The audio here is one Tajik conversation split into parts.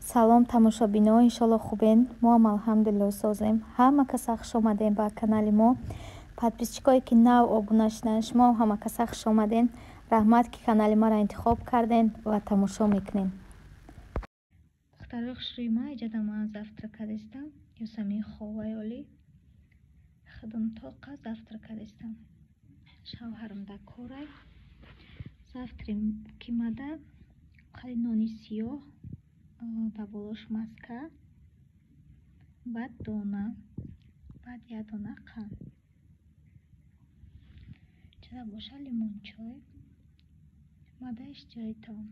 Салом, тамошобино, иншолло хубен. Моам алҳамдулилло созем. Ҳама каса хуш омадем ба канали мо. Подписчикое ки нав обуна шуданд, шумоам ҳама каса хуш омаден. Раҳмат, ки канали маро интихоб карден ва тамошо мекунен. Духтарои хушрӯи ма, иҷада ман завтрак кардистам. Ёсамин ховаи олӣ. Худам тоқа завтрак кардистам. Шавҳарам дар корай. Завтраки мада қали нони сиёҳ, дар болош маска, баъд дона, баъд як дона қанд. Чада боша лимончой. Мада иштиҳои таом.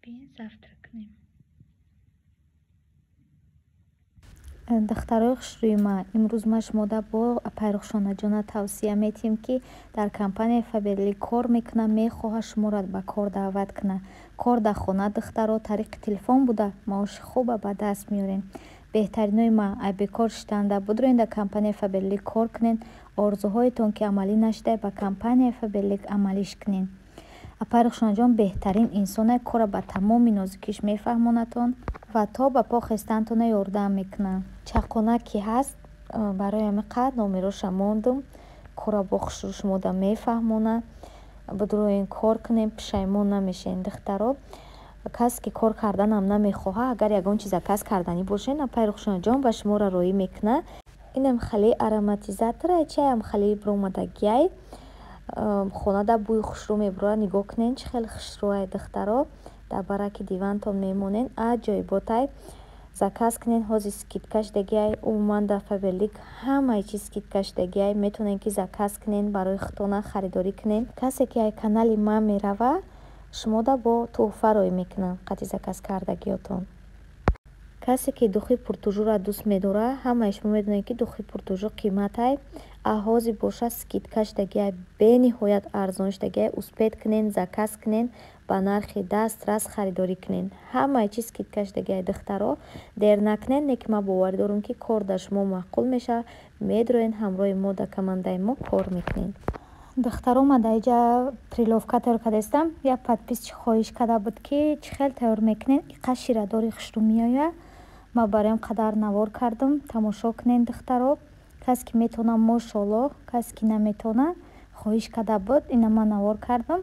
Биёед завтрак кунем. Духтарои хушрӯи ма, имрӯз ма шумода бо апай Рухшонаҷона тавсия метиҳем, ки дар компанияи Фаберлик кор мекунад, мехоҳад шуморо ба кор даъват кунад. Кор дар хона, духтаро, тариқи телефон буда, маоши хуба ба даст меорем. Беҳтаринои ма, ай бекор шитанда будроен дар компанияи Фаберлик кор кунен, орзуҳоятон ки амалӣ нашуда, ба компанияи Фаберлик амалиш кунен. Апай Рухшонаҷон беҳтарин инсоне, кора ба тамоми нозукиш мефаҳмонадтон ва то ба по хестантона ёрдам мекунад. Чақона ки ҳаст, барои ҳамин қад номероша мондум, кора бо хушрӯ шумода мефаҳмонад. Будроен кор кунем, пушаймон намешен, духтаро. Касе ки кор карданам намехоҳад, агар ягон чиза кас карданӣ бошен, апай Рухшонаҷон ба шуморо роӣ мекунад. Инам хали ароматизатора, чаям хали бромадагиай. Хонада бӯи хушрӯ мебурад, нигоҳ кунен, чӣ хеле хушрӯай, духтаро. Дар бараки дивантон мемонен, аҷоиботай. Заказ кунен, ҳозир скидка шудагиай. Умуман дар Фаберлик ҳамаи чиз скидка шудагиай. Метавонен ки заказ кунен, барои худтона харидорӣ кунен. Касе ки ай канали ман мерава, шумода бо тӯҳфа роӣ мекунам қати заказ кардагиётон. Касе ки духи пуртужура дӯст медорад, ҳамаи шумо медонед, ки духи пуртужу қиматай. А ҳозир боша скидка шудагиай, бениҳоят арзон шудагиай. Успеть кунен, заказ кунен, ба нархи дастрас харидорӣ кунен. Ҳамаи чиз скидка шудагиай, духтаро. Дер накунен, не ки ман боварӣ дорам, ки кор дар шумо маъқул мешавад. Медроен ҳамроҳи мо дар командаи мо кор мекунен. Духтаро, ман дар инҷа приловка тайёр кардаистам. Як подписчик хоҳиш карда буд, ки чӣ хел тайёр мекунен, иқа ширадори хушрӯ меояд. Ман бароям қадар навор кардам, тамошо кунен, духтаро. Касе ки метавона, мошоаллоҳ, касе ки наметавона, хоҳиш карда буд, ина ман навор кардам.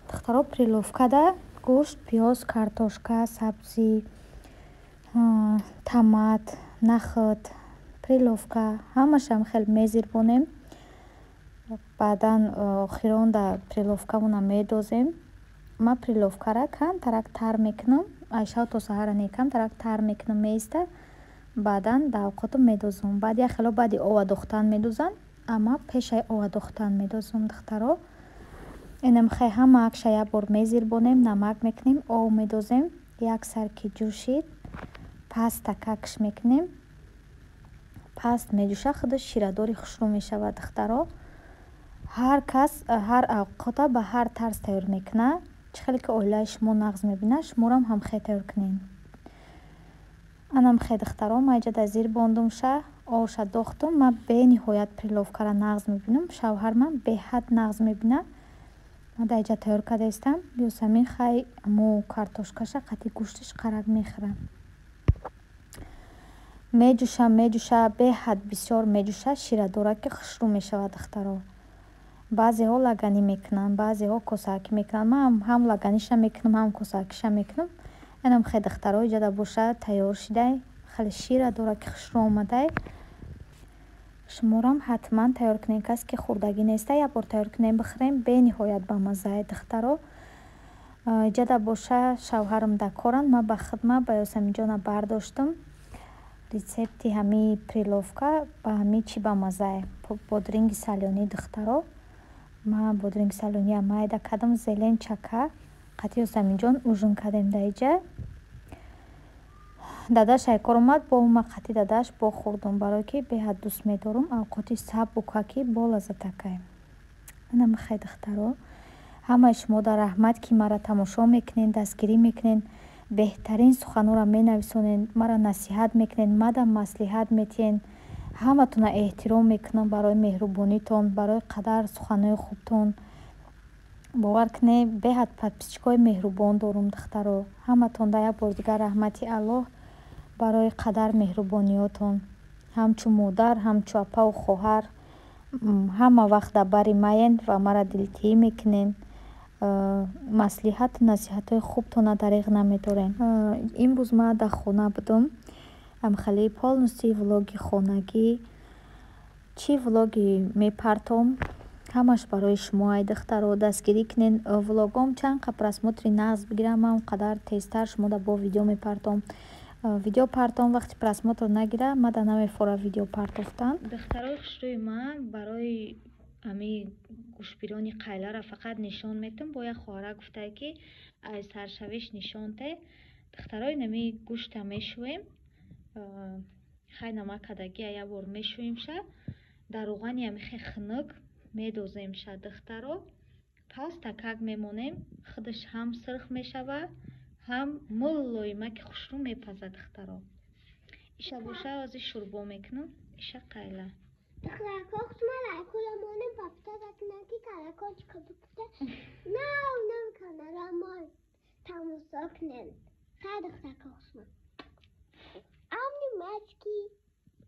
Духтаро, приловкада гӯшт, пиёз, картошка, сабзӣ, томат, нахӯд, приловка ҳамашам хел мезирбонем. Баъдан охирон дар приловкамона медозем. Ман приловкара камтарак тар мекунам, ай шав то саҳара не, камтарак тар мекунам, меиста. Баъдан дар авқотам медозам. Баъд як хело баъди ова дохтан медозам, ама пешаи ова дохтан медозам, духтаро. Инам хай ҳама акша як бор мезирбонем, намак мекунем, ов медозем. Як сар ки ҷӯшид, паста какш мекунем. Паст меҷӯша, худаш ширадори хушрӯ мешавад, духтаро. Ҳар кас ҳар авқота ба ҳар тарз тайёр мекунад. Чӣ хеле ки оилаи шумо нағз мебинад, шуморам ҳамхел тайёр кунед. Анам хе, духтаро, ман иҷа дар зир бондумша, овша дохтум. Ман бениҳоят приловкара нағз мебинам, шавҳармам беҳад нағз мебинад. Ман дар иҷа тайёр кардаистам. Ёсамин хай мо картошкаша қати гӯшташ қарак мехӯрам. Меҷӯша, меҷӯша, беҳад бисёр меҷӯша, ширадора ки хушрӯ мешавад, духтаро. Баъзеҳо лаганӣ мекунанд, баъзеҳо косаакӣ мекунанд. Ман ҳам лаганиша мекунам, ҳам косаакиша мекунам. Инам хе, духтаро, иҷада боша тайёр шидай, хеле ширадора ки хушрӯ омадай. Шуморам ҳатман тайёр кунед. Касе ки хӯрдагӣ неста, як бор тайёр кунем, бихӯрем, бениҳоят бамаззае, духтаро. Иҷада боша шавҳарам дар коранд, ман ба хидмат ба Ёсаминҷона бардоштам. Рецепти ҳамин приловка ба ҳамин чӣ бамаззае? Бодринги салёнӣ, духтаро. Ман бодринги салёниам майда кардам, зелен чака қати Ёсаминҷон ужин кардем дар иҷа. Дадаш ай кор омад, бо ма қати дадаш бо хӯрдум, барое ки беҳад дӯст медорам авқоти сабука, ки болаззатакай. Инам хай, духтаро. Ҳамаи шумода раҳмат, ки маро тамошо мекунед, дастгирӣ мекунед, беҳтарин суханҳоро менависонед, маро насиҳат мекунед, мада маслиҳат метиҳед. Ҳаматонро эҳтиром мекунам барои меҳрубонитон, барои қадар суханҳои хубтон. Бовар кунед, беҳад подписчикҳои меҳрубон дорум, духтаро. Ҳаматонда як бори дигар раҳмати Аллоҳ барои қадар меҳрубониётон. Ҳамчун модар, ҳамчун апаву хоҳар ҳама вақт дар бари маен ва маро дилтиҳӣ мекунен. Маслиҳату насиҳатҳои хубтона дареғ намедорен. Имрӯз ман дар хона будум. Амхали полностью влоги хонагӣ. Чӣ влоги мепартом, ҳамаш барои шумо, ай духтаро, дастгирӣ кунен. Влогом чанд қа просмотри нағз бигирам, ман он қадар тезтар шумода бо видео мепартом. Видео партом, вақти просмотр нагира, мада намефора видео партофтан. Духтарои хушрӯи ман, барои ами гӯшбирони қайлара фақат нишон метам. Бо як хоҳара гуфтае, ки ай саршавиш нишон те. Духтарои, нами гӯшта мешӯем, хай намак кардагия, як бор мешӯемша, дар равғани амихе хунук медоземша, духтаро, пастакак мемонем, худаш ҳам сирх мешава, ҳам мулоимаки хушрӯ мепазад, духтаро. Иша боша ози шӯрбо мекунам, иша қайла. Духтарако, шумо лайкҳоро монем, подписаться кунед, ки колокольчика бикушед. Нав нав канала мо тамошо кунед. Хай, духтарако, шумо. Обнимачки.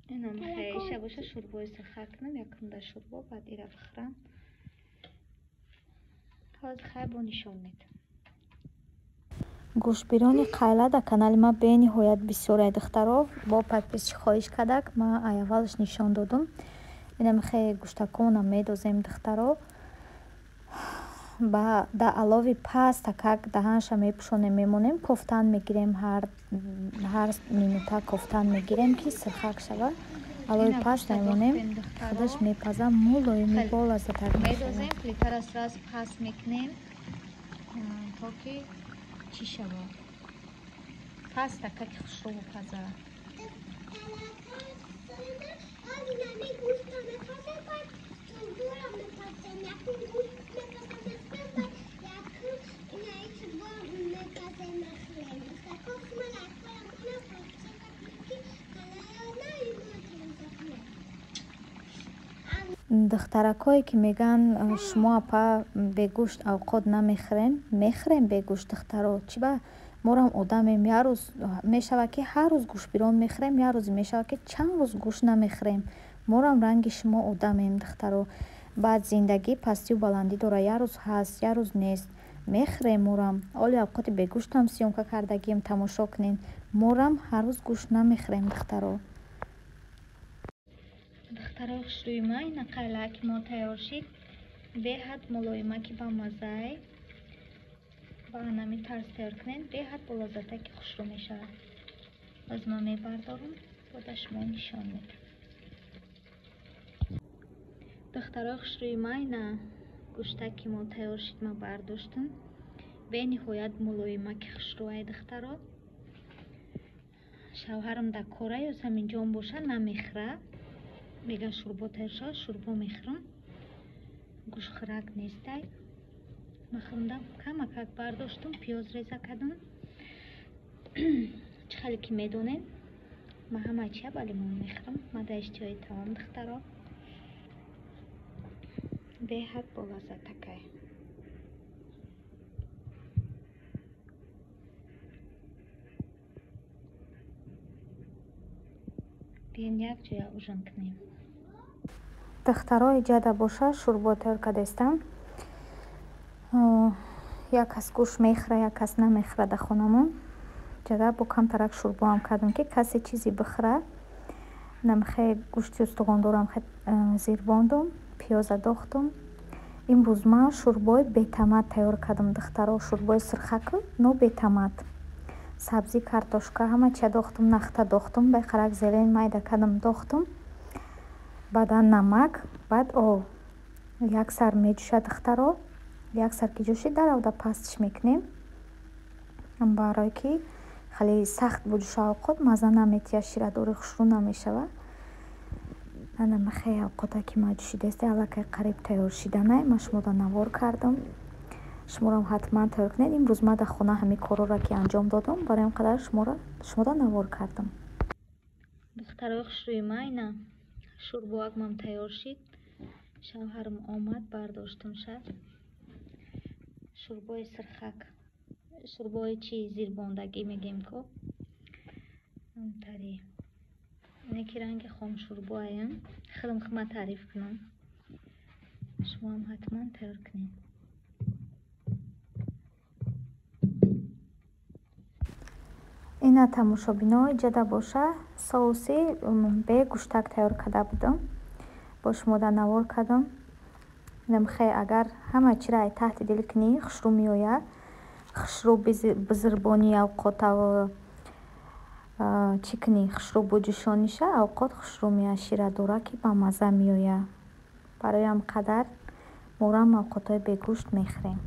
Инам хай, иша боша шӯрбои сирха кунам, якумда шӯрбо, баъд ира бихӯрам. Ҳозир хай бо нишон метам. Гӯшбирони қайла дар канали ман бениҳоят бисёре, духтаро. Бо подписчик хоҳиш кардак, ман ай аввалаш нишон додум. Инам хе гӯштаконам медозем, духтаро. Ба дар алови пастакак даҳанша мепӯшонем, мемонем, кофтан мегирем, ҳар минута кофтан мегирем, ки сирхак шава. Алови паст мемонем, худаш мепаза, мулоими болаззатак мешава. Медозем, плитара сразу паст мекунем, то ки чӣ шава, пастакаки хушрӯ бупаза. Нами гӯшта мепазем, баъд шӯрборо мепазем. Якум гӯшт мепазем, мехӯрем, баъд якум инаи шӯрбо мепазем, мехӯрем. Духтарако, шумо лайкҳоро монем, подписаться кунед, ки канали нави мо тамошо кунед. Духтаракое ки мегӯянд, шумо, апа, бегӯшт авқот намехӯрем, мехӯрем бегӯшт, духтаро. Чӣ ба морам одамем, як рӯз мешавад, ки ҳар рӯз гӯштбирон мехӯрем, як рӯзе мешавад, ки чанд рӯз гӯшт намехӯрем. Морам ранги шумо одамем, духтаро. Баъд зиндагӣ пастию баландӣ дорад, як рӯз ҳаст, як рӯз нест. Мехӯрем морам. Оли авқоти бегӯштам съёмка кардагием, тамошо кунед. Морам ҳар рӯз гӯшт намехӯрем, духтаро. Духтарои хушрӯи ман, ина қайлааки мо тайёр шид. Беҳад мулоимаки бамаззае. Ба анами тарз тайёр кунед, беҳад болаззатаки хушрӯ мешавад. Боз ман мебардорам, бода шумо нишон медиҳам. Духтарои хушрӯи ман, ина гӯштаки мо тайёр шид, ман бардоштам. Бениҳоят мулоимаки хушрӯае, духтаро. Шавҳарам дар кора ё ҳаминҷон боша, намехӯра. Мегӯяд, шӯрбо тайёр шавад, шӯрбо мехӯрам. Гӯштхӯрак нестай. Ман хӯрдам, камакак бардоштум, пиёз реза кардам. Чӣ хеле ки медонед, ман ҳама чия ба лимон мехӯрам. Ман дар иштиҳои таом, духтаро. Беҳад болаззатакай. Биён якҷоя ужин кунем. Духтаро, иҷада боша шӯрбо тайёр кардастам. Як кас гӯшт мехӯра, як кас намехӯра дар хонамон. Ҷада бо камтарак шӯрбоам кардам, ки касе чизе бихӯра. Намхе гӯшти устухондорам хе зирбондум, пиёза дохтум. Имрӯз ман шӯрбои бетамат тайёр кардам, духтаро. Шӯрбои сирхаку, но бетамат. Сабзӣ, картошка, ҳама чия дохтум, нахта дохтум, баъд зелень майда кардам, дохтум. Баъдан намак, баъд об. Як сар меҷӯшад, духтаро. Як сар ки ҷӯшид, даравда пастиш мекунем. Барое ки хеле сахт буҷӯша авқот, мазза наметиҳад, ширадори хушрӯ намешавад. Ана михе авқота ки ма ҷӯшидаста, аллакай қариб тайёр шиданай. Ман шуморо навор кардам. Шуморо ҳатман тайёр кунед. Имрӯз ман дар хона ҳамин корҳоро ки анҷом додам, барои ин қадар шуморо навор кардам. Духтарои хушрӯи ман, ина шӯрбоакмам тайёр шид. Шавҳарам омад, бардоштум шад. Шӯрбои сирхак, шӯрбои чи зирбондагӣ мегем ко. Тари. Ине ки ранги хомшӯрбоаям. Худам хума таъриф кунам. Шумоам ҳатман тайёр кунед. Ина тамошобино иҷода боша соуси бе гӯштак тайёр карда будам. Бо шумода навор кардам. Хе агар ҳама чиро ай таҳти дил кунӣ хушрӯ меояд. Хушрӯ бизирбонӣ авқотав чӣ кунӣ хушрӯ буҷӯшониша авқот хушрӯ меояд. Ширадора ки бамазза меояд. Барои ҳам қадар морам авқотҳои бегӯшт мехӯрем.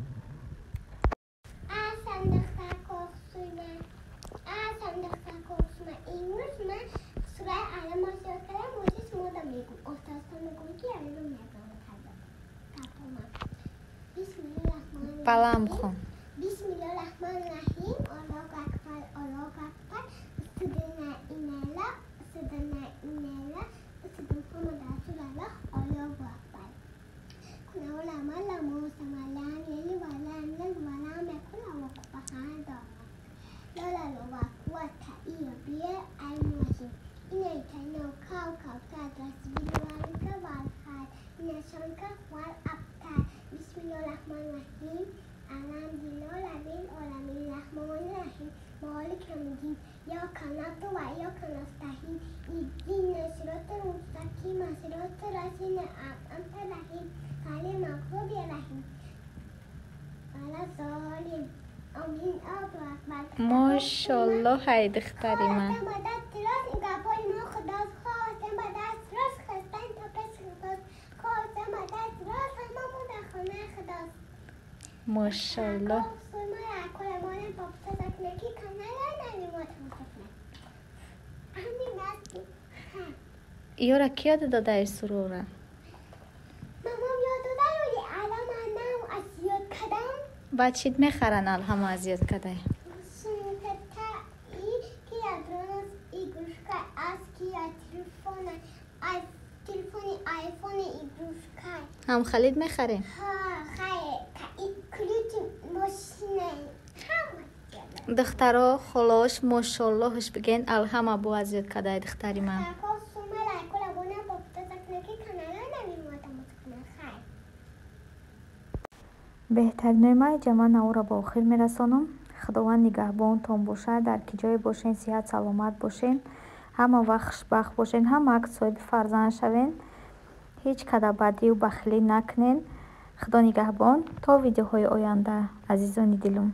Балам хон. Bismillahirrahmanirrahim. Allohu akbar, Allohu akbar. Sidina inala, sidina inala, sidina Muhammad Rasulullah, Allohu akbar. Kuna ulama la musa lam yali wa lam yal wa lam yakul lahu kufuwan ahad. La la la wa quwwata illa billah al-azim. Inna itayna kaw kaw ta wal had. Inna shanka wal abtar. Bismillahirrahmanirrahim. Alhamdulillah Rabbil alamin Rahmanir Rahim Malik yawmiddin İyyaka na'budu ve iyyaka nesta'in İhdina sıratal mustaqim sıratal ladzina an'amta alayhim ghayril mağdubi alayhim veladdallin. Amin. Allahu akbar. Мошаллоҳ, ҳай духтари ман. Мошаллоҳ. Ёра ки ёд додаи сурора? Баъд чит мехаранд алҳама аз ёд кадай? Ҳам халид мехарем? Духтаро холош мошоллоҳш бигӯен алҳама бо аз ёд кадай духтари ман. Беҳтаринои ман иҷа ман наворро ба охир мерасонам. Худованд нигаҳбонтон бошад, дар ки ҷое бошен сиҳат саломат бошен, ҳама вақт хушбахт бошен, ҳама акт соҳиби фарзанд шавен, ҳеҷ када бадию бахилӣ накунен. Худо нигаҳбон то видеоҳои оянда, азизони дилум.